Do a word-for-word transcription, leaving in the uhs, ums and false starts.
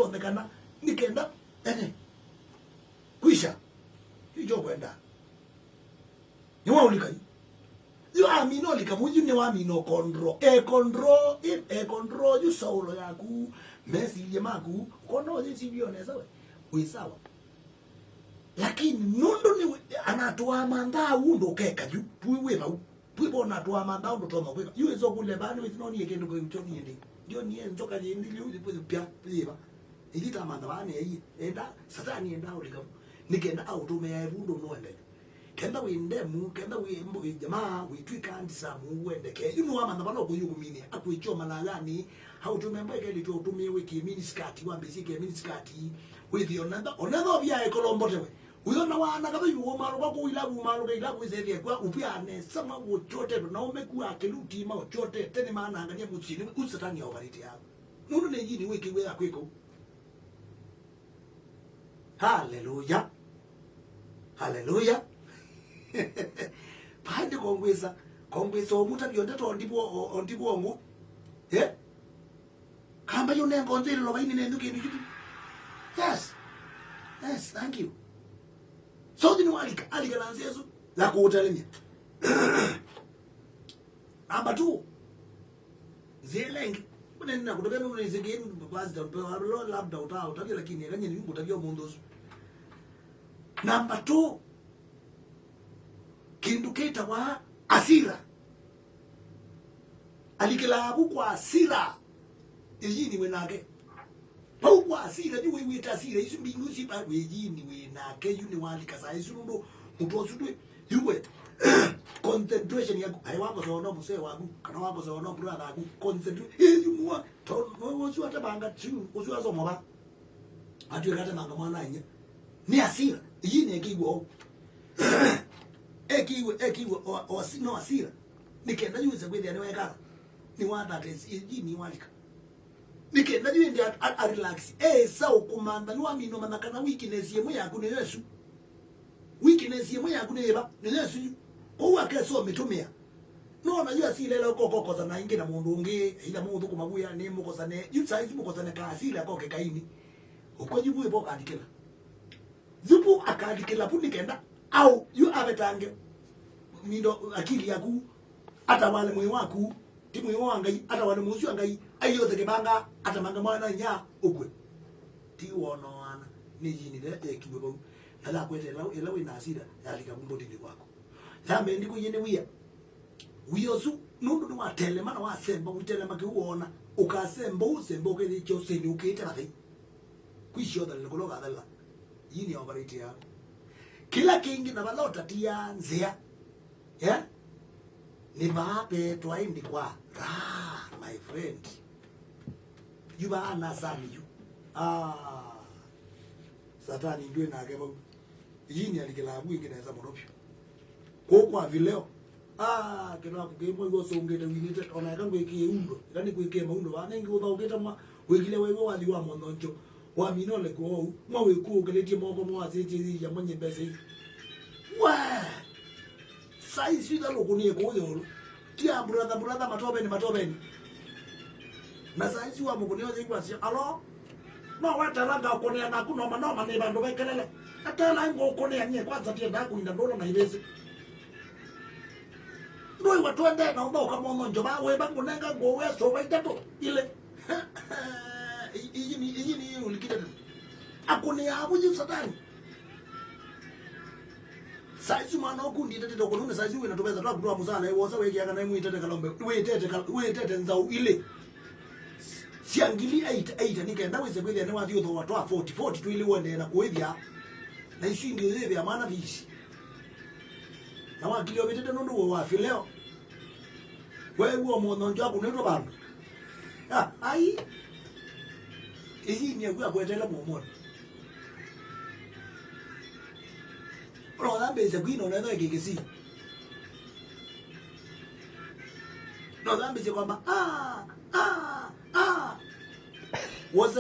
Onekana, nĩ kenda, ene. Kwisha. Yu kyo kwenda. Nĩwaũlika yu. Yu amina ũlika mũu, yu nĩwamina ũkondro. Ekondro, e-, ekondro yu Saulo yaku, mesilye maku, ũkona ũyĩsivio nesa we. Wĩ sawa. Lakini nũndũ nĩ, anatũamanthaa ũndũ ũkeka yu, pui wĩ vau. Pui bona atũamanthaa ũndũ toma kwĩka. Yu ĩso kũle baa nĩ wĩsĩ no niĩ kĩndũ kĩu kyo niĩ ndĩ. Ndio niĩ nzoka yĩndĩ liu, pya, pyiva. Ĩthi tamantha baa nĩ aiĩ. Enda, Satani enda ũlika. Nĩ kenda aũtũmĩa evu ũndũ ũnũendeka. Kenda wĩ ndemu, kenda wĩ mbu-, wĩ jamaa, wĩtw'ĩka handsome, wendeke. Yu nĩwamantha vala ũkũyũkũminĩa, akwĩkya ũmalayanĩ, aũtũme mbaĩ kelĩtwe ũtũmĩe wĩkĩe mini skirt, wambĩsye ĩkĩe mini skirt, wĩthĩe onantha, onantha ũvia ekolombotewe. Wĩona waana katha yu ũmalũka kũu ilavu, ũmalũka ilavu ĩsethĩa kwa, ũvia nesa ma ũkyotetwe, na ũmekuaa kĩluti ma ũkyotete, nĩ maanangania mũsyĩ, nĩ u Satani aovarĩte yaku. Nũndũ nĩ yini wĩkĩw'e ya kwĩka ũu. Haleluya. Haleluya. Paende kongwĩsa, kongwĩsa ũmũtavya ndeto ondivo, o-, ondivo ngũ. Eh? Kamba yu nengo nzĩlĩlo vaini nenyu kĩndũ kĩtu. Yes. Yes, thank you. So thini walika, alika na nzĩa ĩsu ya kũũtelemya. Number two. Nzĩa ĩla ĩngĩ. Ũnene na kũtavya nũnĩsĩ kĩĩ, basi, labda ũta-, ũtavya, lakini eka nyie nĩngũtavya ũmũnthĩ ũsu. Number two, kĩndũ kĩtawa asira. Alikĩlaa vu kwa asira. Ĩyini wĩ nake. Vau kwa asira, yu wĩw'ĩte asira isu mbingĩ ũsu iba wĩyini wĩ nake, yu nĩwalika saa isu nũndũ mũtwe ũsu ndwĩ, yu we, concentration yaku, aĩ wakosewa no mũsee waku, kana wakosewa no brother aku, concentra-, ĩ, yu muo, to, no, ũsu atemanga, tu, ũsu asoma va, atwĩka atemanga mwana inya, nĩ asira, ĩyini ekĩiwe o, ekĩiwe, ekĩiwe o, o, asi-, no asira, nĩ kenda yu wĩse kwĩthĩa nĩwekala, nĩwathata ĩyini walika. Nĩ kenda yu ĩndĩ a, a, a relax. Esa ũkũmantha, nĩwamina ũmanya kana weakness ĩmwe yaku nĩyo ĩsu. Weakness ĩmwe yaku nĩ yĩva? Nĩyo ĩsu yu. Kwoou akesa ũmĩtũmĩa. Nona yu asilela ũkokosana ĩngĩ na mũndũ ũngĩ, ila mũthũkũma wĩa nĩ mũkosane. Yu saa isu mũkosane ka asila koke kaini. Ũkwa yu vu ĩvo ũkalikĩla. Yu vu akalikĩla vu nĩ kenda au, yu avetange. Mindo akili yaku, atawale mwĩĩ waku, ti mwĩĩ wa Ngai, atawale mwĩĩ ũsu wa Ngai, aiothe kĩvanga, atamanga mwana inya ũkw'e. Ti wonoana, nĩ yini ĩla yekiwe vau, na yakwete ĩla, ĩla wĩ na asira, yalika vu mbotini waku. Yambe ndiko yene wia. Wia ũsu, nũndũ nĩwatelema na wasemba, ũitelema kĩu woona, ũkasemba, ũsemba, ũkethĩkya ũseni, ũkĩte vathei. Kwishiotha lĩkũlũ kathala. Yini operate ya. Kĩla kĩngĩ na vala ũtatia nzĩa. Yeah? Nĩ vaa petwa ĩndĩ kwa. Ah, my friend. Yu vaa nasani yu. Ah. Satani ndwĩ nake vau. Yini alikĩlaa vu ĩngĩ nesa mũno vyũ. Kũu kwa vileo. Ah, kĩnaku kĩmwe iwe ũsũngĩte winĩte, ona eka ngwĩkĩe undo, eka nĩkwĩkĩe maundo, vaa nengĩ ũthaũkĩte mwa, wĩkile waiwe wathi wa monthonjo, wamina ũlekwa ou, mwa wĩkũũkĩlĩtye moko mo wasĩtye yĩya mwenye mbesa isu. We! Saa isu ithalũkũnĩe kũũ ĩũlũ. Ti a brother, brother, matoveni, matoveni. Na saa isu wamũkũnĩa ũyĩkwasya, alo? No wetelanga ũkũnĩa naku noma noma nĩ vandũ vekelele. Etela ngũkũnĩa nyie kwanza tiendaa kũinda ndũla na ivĩsĩ. Ndũiwa twendee na ũthaũka mono njoba wĩva ngũnenga ngũũ wesũva itatũ ilĩ. Iyi ni, iyi ni ũlikite tene. Akũnĩa avu yu Satani. Saa isu mwana ũkundĩte tete ũkũnũme, saa isu wĩna tũvesa twaku twa mũsala, ĩ wosa wĩkĩa kana ĩmwe itete kalombe, wĩtete kal-, wĩtete nzaũ ilĩ sya ngili eight eight, nĩ kenda wĩse kwĩthĩa nĩwathi ũthooa twa forty forty twĩlĩ ũendee na kũĩthya, na isu ingĩ ũyĩthĩa mwana visi. Na wakili ovĩtĩte nũndũ wĩ wa vileo. Weew'a mũthonjo akũnĩtwe vandũ. Ah, ai. Ĩyini akw'a akwetele mũmũnĩ. Ũna ũthambĩĩsya kwina ũnetha kĩkĩsi. Na ũthambĩĩsya kwamba, ah, ah, ah. Wose